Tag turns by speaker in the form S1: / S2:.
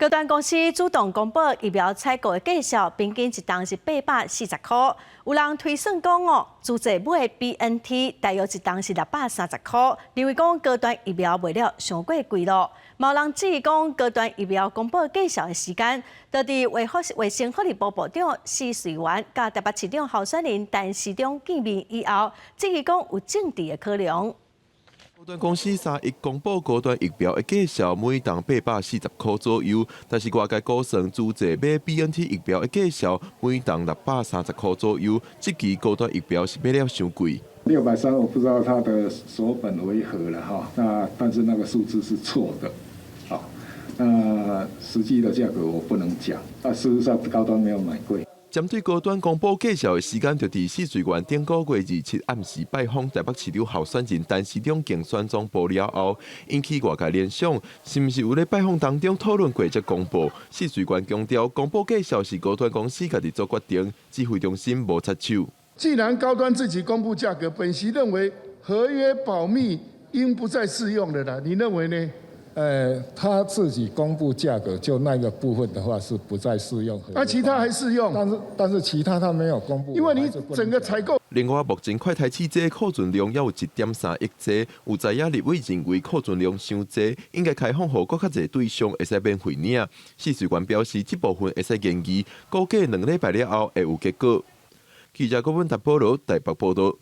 S1: 高端公司主動公布疫苗採購的價數，平均一筒是840塊。有人推算講哦，自製買 BNT 大約一筒是630塊，認為講高端疫苗賣了傷過貴囉。嘛有人質疑講高端疫苗公布價數的時間，就佇衛生福利部部長施瑞元佮台北市長候選人陳時中見面以後，質疑講有政治的考量。
S2: 高端公司三一公布高端疫苗的價數，每筒840塊左右，但是外界估算自製買 BNT 疫苗的價數，每筒630塊左右，這期高端疫苗是買了傷貴。
S3: 630，我不知道它的所本為何了哈，那但是那個數字是錯的，好，那實際的價格我不能講，但事實上高端沒有買貴。
S2: 針對高端公布價數的時間，就佇施瑞元頂個月27暗時拜訪台北市長候選人陳時中競選總部了後，引起外界聯想，是毋是有咧拜訪當中討論過才公布？施瑞元強調，公布價數是高端公司家己做決定，指揮中心無插手。
S4: 既然高端自己公布價格，本席認為合約保密應不再適用的啦，你認為呢？
S3: 他自己公布價格，就那個部分的話是不再適用。
S4: 那其他還適用？
S3: 但是其他他沒有公布。
S4: 因為你整個採購。
S2: 另外，目前快篩試劑庫存量猶有1.3億劑，有在野立委認為庫存量傷濟，應該開放予閣較濟對象會使免費領。施瑞元表示，這部分會使研議，估計2禮拜了後會有結果。記者郭文達保羅台北報道。